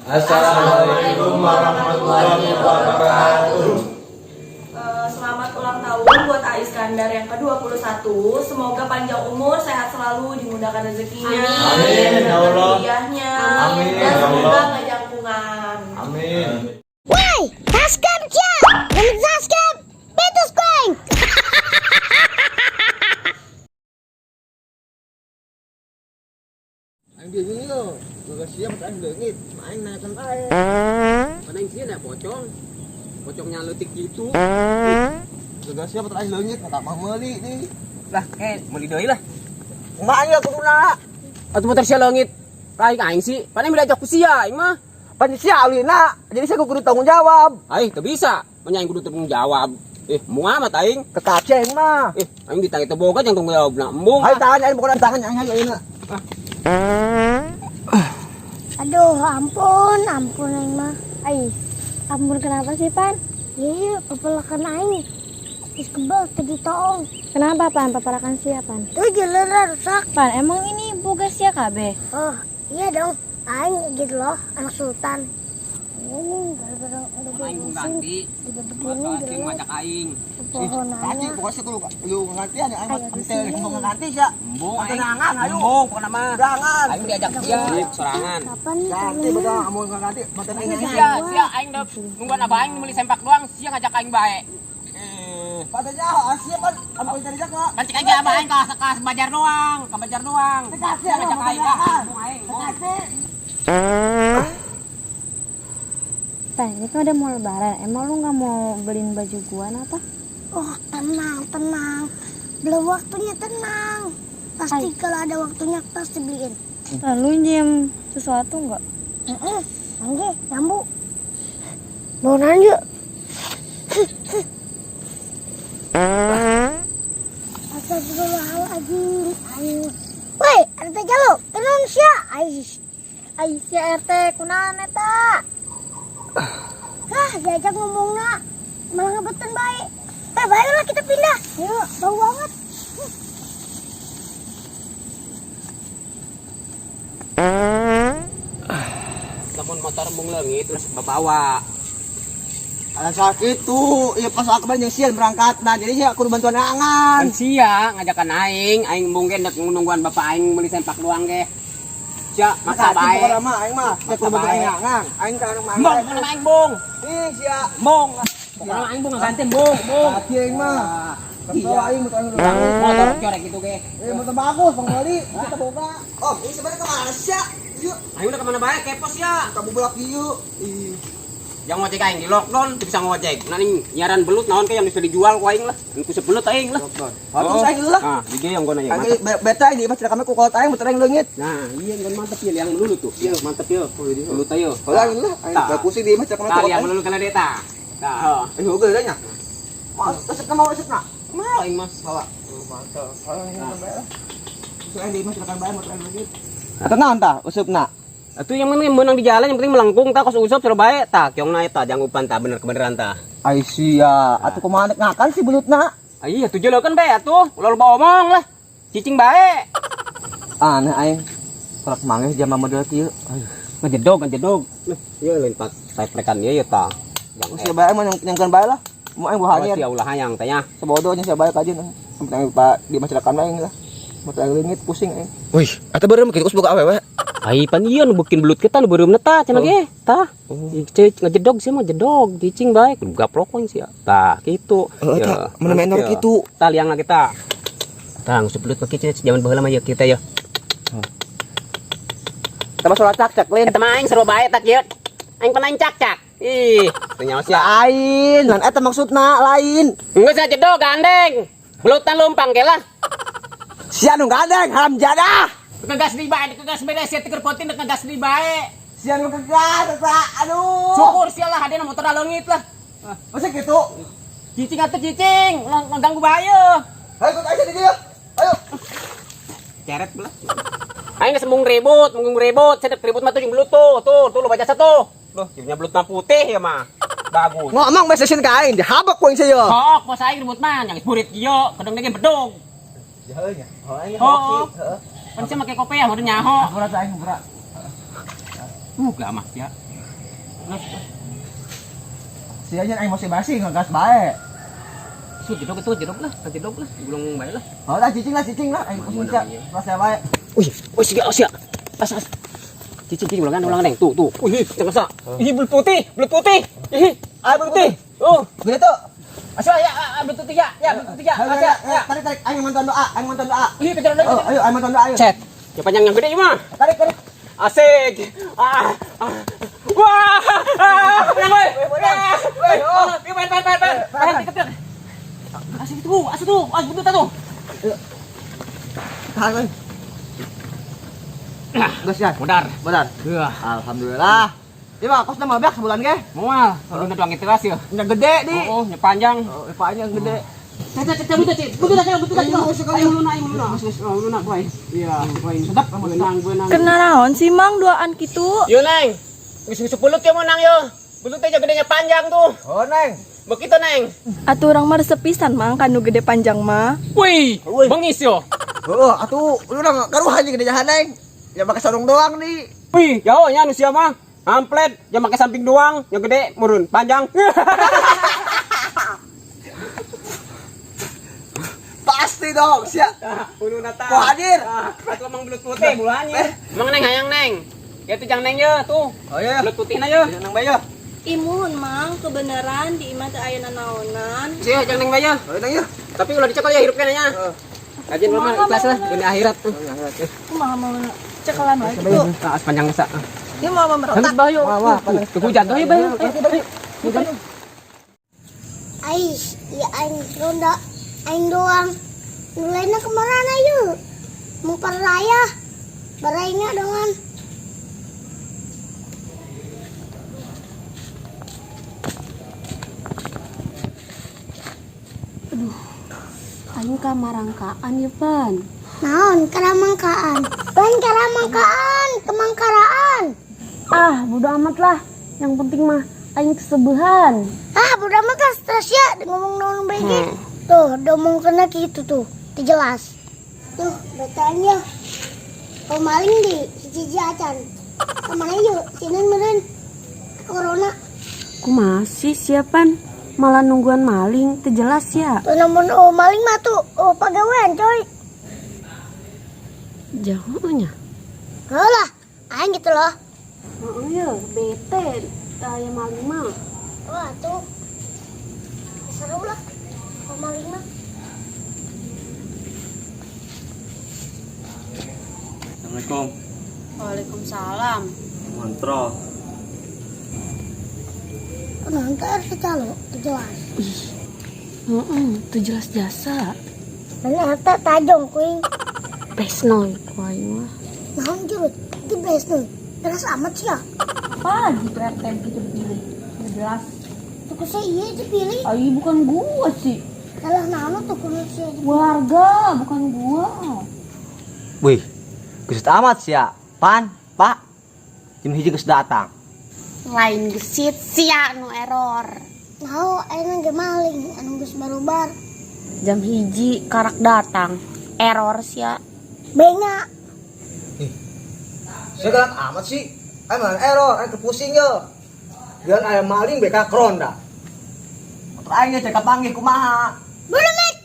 Assalamualaikum warahmatullahi wabarakatuh. Selamat ulang tahun buat A Iskandar yang ke-21. Semoga panjang umur, sehat selalu, dimudahkan rezekinya, Amin, ya Allah. Kuliahnya, Amin, dan ya semoga Allah. nggak jangkungan. Amin. Woi, subscribe ya! Dan subscribe, Petus Kueng! Aing bingung yo. Gak siap aing leungit. Aing nanyakan bae. Mana yang sih ada pocong? Pocongnya leutik gitu. Gak siap aing leungit kata mah meuli nih. Lah, meuli deui lah. Kumaha ya kuduna? Atuh motor sia leungit. Lain aing sih. Paling beda ku sia aing mah. Pan sia aulina, jadi saya kudu tanggung jawab. Aing teu bisa. Manya aing kudu tanggung jawab. Embung amat aing. Kekace aing mah. Aing ditanggi teu boga jeung tanggung jawab na embung. Ayo tangan aing bukan tangan aing ayo ayeuna. Aduh, ampun, ampun aing mah. Ai, ampun kenapa sih, Pan? Iya, pepelakan aing. Terus kebal tadi toong. Kenapa, Pan? Papalakan siapa, Pan? Tuh jalan rusak. Pan, emang ini boga sia kabeh? Oh, iya dong. Aing gitu loh, anak sultan. Ini gara-gara udah Aing diurusin, ganti. jadi begini Aing jelek. ngajak aing. Pohonannya. Tadi pokoknya sih kudu lu ngantian aing mah Ayo, teu kesini. mau nganti sia. Embung aing. Tenangan ayo. Embung pokona mah. Tenangan. Aing diajak sia sorangan. Kapan Ganti kawinnya? betul amun nganti motor aing Sia, sia aing dep nungguan abah aing meuli sempak doang, sia ngajak aing bae. Patutnya sia pan amun tadi jak Kan cek aja abah aing ka bajar doang, ka bajar doang. Kasih Sia ngajak aing ah, embung aing. Embung. Pan, ini kan udah mau lebaran. Emang lu nggak mau beliin baju gua apa? Oh, tenang, tenang. Belum waktunya tenang. Pasti kalau ada waktunya pasti beliin. Pan, lu nyium sesuatu nggak? Heeh, angge, jambu. Mau nanya? Astagfirullahaladzim. Ayo. Woi, RT Jalu, tenang sia. Aish. Aisyah RT, kunaon eta? Hah, diajak ngomongna malah ngebetan baik. Baiklah kita pindah. Yuk, bau banget. Lamun motor embung leungit terus babawa. Ada sakit tuh, iya pas aku banyak sian berangkat nah jadi sih aku bantuan angan. Kan sia ngajakan aing, aing embung ge ndek nungguan bapak aing meuli sempak doang ge. Sia maksa bae. Pokoknya mah aing mah, saya kudu bantuan aing angan. Aing kan mah. Embung, pokona mah aing bung. Ih sia. Embung. Pokona mah aing bung ngaganti embung, bung. Hati aing mah. Kesel aing motor aing Motor corek gitu ge. Motor bagus Bang Wali, kita boga. Oh, ini sebenarnya kemana sih? Yuk, Aing udah kemana bae kepo sia. kamu belak yuk. Ih. Yang ngojek aing di lockdown teu bisa ngojek. Nah ning nyaran belut naon ke yang bisa dijual ku aing lah. Ku sebelut aing lah. Lockdown. Oh, terus aing lah. Ah, di yang gona ya. Aing beta ini pas kami ku kolot aing motor aing leungit. Nah, iya nggon mantep ya liang melulu tuh. Iya, mantep ya. Belut ayo. Kalau aing lah, aing Tah. gak pusing di mas kami Tah, kolot liang aing. melulu kana deta. Tah. Aing hoge nya. Mas, resepna mau resepna. Kumaha aing mah? Bawa. Oh, mantap. Kalau aing bae lah. Terus aing di mas kami bae motor aing leungit. Tenang tah, usupna. Atuh yang penting menang di jalan, yang penting melengkung tah kos usop suruh bae tah keongna eta janggupan tah bener kebeneran tah. Ai sia, atuh kumaha nek ngakan si belutna? Ah, iya tuh kan bae atuh, ulah loba omong lah. Cicing bae. Aneh aing. Kolak manggih jam model kieu. Aduh. Ngejedog, ngejedog. Loh, iya lain pak prekan ieu ya tah. Jang Sia bae mah nyangkeun bae lah. Mau aing buah sia ulah hayang teh nya. Sebodohnya sia bae kajian. Penting Pak di masyarakat aing lah. Motor aing leungit pusing aing. Wih, atau baru mungkin kus buka awewe. Ai pan iya nu bikin belut kita nu beureumna tah cenah ge. Tah. Cek ngejedog sih mah jedog, cicing bae kudu gaplok we sia. Tah kitu. Heeh, tah, mana menor kitu. Tah liangna kita. Tah nguseup belut mah kieu zaman baheula mah ya kita ya. Tambah sholat cak-cak lain. Eta mah aing seru bae tak ieu. Aing pernah aing cak-cak. Ih, teu nyaho sia. Lain, lan eta maksudna lain. Geus jedog gandeng. Belutan lumpang ke lah. Sia nu gandeng haram jadah. Ngegas di bae, ngegas beda sia tiker potin ngegas di bae. Sia nu ngegas eta, aduh. Syukur sia lah hadena motor leungit lah. Masa gitu? Cicing atuh cicing, ulah ngeganggu bae. Ayo ikut aja di dia. Ayo. Ceret belah. Aing geus embung ribut, sedek ribut mah tuh jeung belut tuh, tuh, tuh lu baca satu. Loh, jadinya belut mah putih ya mah. Bagus. Ngomong bae sesin ka aing, dihabek ku aing sia. Hok, bos aing ribut mah, yang burit kieu, kedeng dege bedog. Jauh nya. Oh, aing hoki. Pan sia make kopiah udah nyaho. Berat aing berat. Gak mah sia. Sia nya aing masih basi ngegas bae. Su jedog itu jedog lah, jedog lah, gulung bae lah. Oh, dah cicing lah aing pusing sia. Pas bae. Wih, wih sia, sia. As as. Cicing cicing ulangan ulangan neng. Tuh, tuh. Wih, jangan sa. Ih, belut putih, belut putih. Ih, Ah, belut putih. Oh, Gede tuh. asal ya, belut putih ya, ya, belut putih ya. Ayo, Asal ayo, ya. tarik tarik aing mantan doa, aing mantan doa. Ih, kejar lagi. Oh, ayo aing mantan doa ayo. Cet. Ya panjang yang gede mah. Tarik tarik. Asik. Ah. Ah. Wah. Ah, menang woi. Woi, oh, pen pen pen pen. Pen tiket. Asik itu, asik tuh, asik betul tuh. Tahan woi. Geus ya. Modar. Modar. Wah, Alhamdulillah. Iya, Pak, kos nama beak sebulan ge. mual. Kalau udah doang teras ya. Yang gede di. Oh, yang panjang. Oh, panjang gede. Cek cek cek cek cek betul cek betul cek. Ayo uluna, ayo uluna. Oh, uluna boy. Iya, boy. Sedap benang benang. Kena naon sih Mang duaan kitu? Yo neng. Geus geus belut ya menang yo. Belutnya gedenya panjang tuh. Oh, Neng. Begitu neng. Atuh urang mah resep pisan Mang kanu gede panjang mah. Wih, bengis yo. Oh, atuh lu udah karuhan gede jahan, Neng. Ya pakai sarung doang nih. Wih, jauh ya nu sia mah. Amplet, yang pakai samping doang, yang gede murun, panjang. Pasti dong, sia. Ulu nata. Mau hadir. Atuh emang belut putih buluannya. Emang neng hayang neng. Ya tuh jang neng ye tuh. Oh iya. Belut putih na ye. Neng bae Imun Mang kebenaran di imah teu aya nanaonan. Sia jang neng bae ye. Oh, Neng ya. Tapi ulah dicekal ya hirup keneh nya. Kajian mah ikhlas lah dunia akhirat. Kumaha mau cekelan wae kitu. Ah, sepanjang masa. Dia mau memberontak. Bayu. Wah, wah, Tuh hujan tuh ayo bayu. Ayo. Ais, ya aing ronda aing doang. Nu lainna kemana yuk? Mau paraya. Barainya dongan. Aing kamarangkaan ya pan. Naon karamangkaan. Lain karamangkaan, kemangkaraan. Ah, bodo amat lah. Yang penting mah aing kesebehan. Ah, bodo amat lah stres ya ngomong naon bae ge. Tuh, domong kena gitu tuh. Teu jelas. Tuh, betanya. Oh maling di hiji acan. Kemana yuk? Sini meureun. Corona. Ku masih siapan malah nungguan maling, teu jelas ya. Tuh namun oh maling mah tuh oh pagawean coy. Jauhnya. Lah, aing gitu loh. Heeh ya, bete aya maling mah. Wah, tuh. Seru lah. Oh maling mah. Assalamualaikum. Waalaikumsalam. Montro. Kunaon teh RT calo, teu jelas. Heeh, teu jelas jasa. Mana RT tajong kuing. Besnoy ku aing mah. Naon jurut? Di besnoy. Keras amat sih ya. Apa gitu RT gitu dipilih? Teu jelas. Tuh kusa iya dipilih. Ai bukan gua sih. Salah naon tuh kudu sia dipilih. Warga, bukan gua. Wih, geus amat sia. Pan, Pak. Jam 1 geus datang. Lain gesit sia nu error. Naon ayeuna ge maling anu geus barubar. Jam 1 karak datang. Error sia. Benga. Sia galak amat sih. Aing mah error, aing kepusing yo. Biar aya maling BK kronda. Motor aing ge cek panggih kumaha. Belum Mek.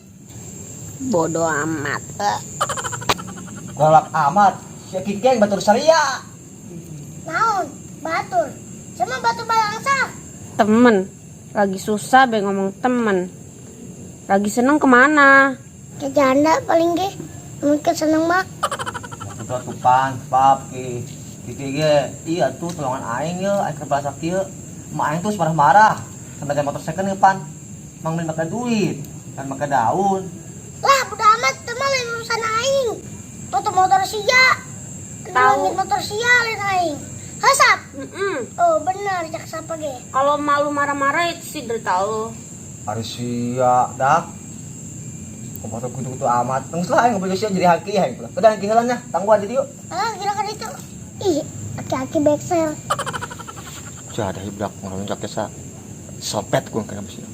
Bodoh amat. Galak amat. Sia kikeng batur saria. Naon? Batur. Sama batu balangsa. Temen. Lagi susah be ngomong temen. Lagi seneng kemana? Ke janda paling ge. Mungkin seneng mah. Betul tuh pan, pap ki. Kiki ge, iya tuh tolongan aing ye, aing keur bahasa kieu. Emak aing tuh marah-marah. Sampai ada motor second ye pan. Mang beli makan duit, kan makan daun. Lah, bodo amat teu mah lain urusan aing. Tuh motor sia. Tahu. Tahu motor sia lain aing. Hasap. Mm-mm. Oh, benar cak sapa ge. Kalau malu marah-marah itu sih dari tahu. Harus sia dak. Kumaha kutu-kutu amat. Tunggu lah aing ngobrol sia jadi haki aing pula. Udah haki heula nya, tangguhan jadi yuk. Ah, kira kan itu. Ih, aki-aki beksel. Sia ada budak ngomong cak sa. Sopet gua kana besi.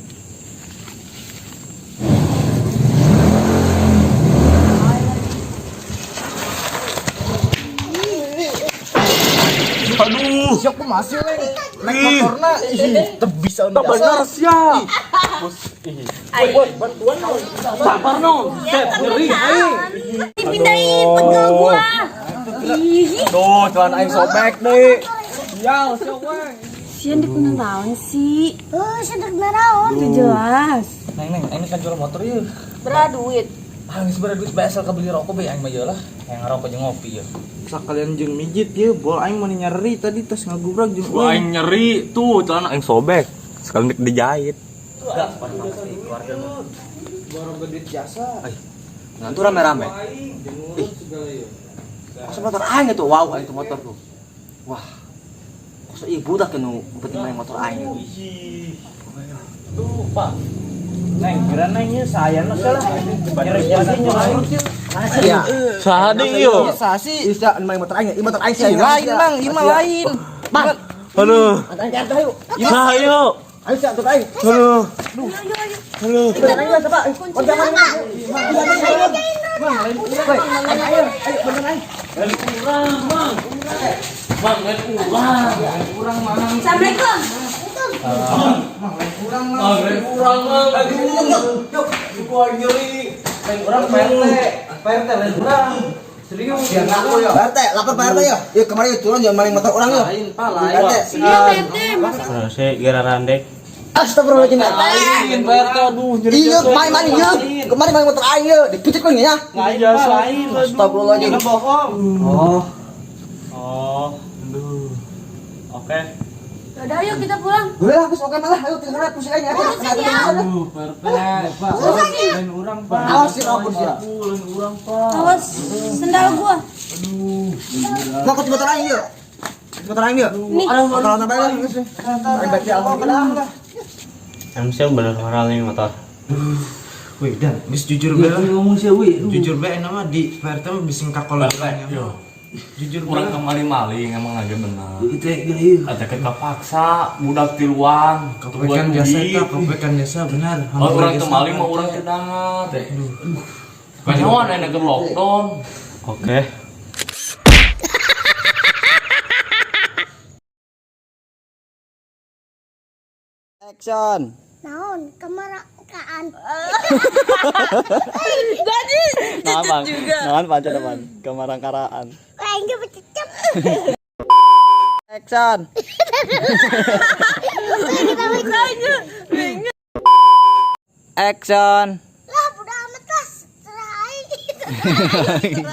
Aduh. Siap kumaha sih, Leng? Naik motorna ih, teu bisa Tak bener sia. Woi, bantuan no. Sabar no. Sep, nyeri aing. Dipindahin pegel gua. Ih, Tuh, celana aing sobek deh. Sial, sial weng. sian di naon sih? Oh, sedek naraon. Itu jelas. Neng, neng, aing kan jual motor ieu. Berapa duit? Ah, geus bara duit bae asal kabeli rokok bae aing mah ieu lah. Yang ngerokok jeung ngopi ya. Sakalian jeung mijit ye, bol aing mah nyeri tadi tos ngagubrak jeung Wah, aing nyeri tuh, celana aing sobek. Sekali dijahit. Enggak, keluarga mah. Baru duit jasa. Nah, tuh rame-rame. Ih, Kok motor aing itu? Wow, aing tuh motor tuh. Wah. Kok ibu dah kena penting main motor aing. Tuh, Pak. Neng, kira neng ieu saya nu salah. Nyeri jasa nyurut ieu. Iya. Saha deui ieu? Saha sih? Bisa main motor aing, ieu motor aing sih. Lain mang, ieu mah lain. Bang, Aduh. antar aing ayo. Saha ieu? Ayo sih antar aing. Aduh. Aduh. Antar aing lah coba. Kontak aing. Woi, ayo, ayo bener aing. Bang, lain urang. Kurang mang. Assalamualaikum. Mang lain kurang mang. Bang, lain urang, Mang. Aduh. Suku aing nyeri. Lain urang Pak RT. Pak RT lain urang. Serius. Biar ngaku yo. Pak RT, lapor Pak RT yo. Yuk kemarin yuk turun jangan maling motor orang yo. Lain, Pak, lain. Pak RT. Iya, Pak RT. Masa Saya kira randek. Astagfirullahaladzim RT. Lain, Pak RT, aduh nyeri. Iya, kemarin maling yo. Kemarin maling motor aing yo. Dipicit kau ya. Lain, Pak, lain. Astagfirullahaladzim. Jangan bohong. Oh. Oh, aduh. Oke. Udah, ayo kita pulang. Boleh lah, terus oke malah. Ayo tinggal pusing aja. Pusing ya. Aduh, Pak RT. Pak, lain urang, Pak. Awas sih ampun sih. Lain urang, Pak. Awas sendal gua. Mau ke motor aing yuk. Motor aing yuk. Nih. Aduh, motor aing lah. Aing baca Allah. Emang sih bener orang ini motor. Wih, Dan, geus jujur bae lah. Ngomong sih, wih. Jujur bae nama di Pak RT mah bising kakolot. Yo. Jujur Urang bae. kemari maling emang aja bener. Itu ya, Ada kepaksa budak tiluan. Kopekan jasa eta, kopekan jasa benar. Oh, urang teu maling mah urang teu dangar. Kanyawan aya keur lockdown. Oke. Action. Naon, kemerdekaan. Jadi Nah, juga. Naon pancen depan. Kemarangkaraan. Aing ge bececep. Action. Action. Lah, bodo amat lah. Serah aing.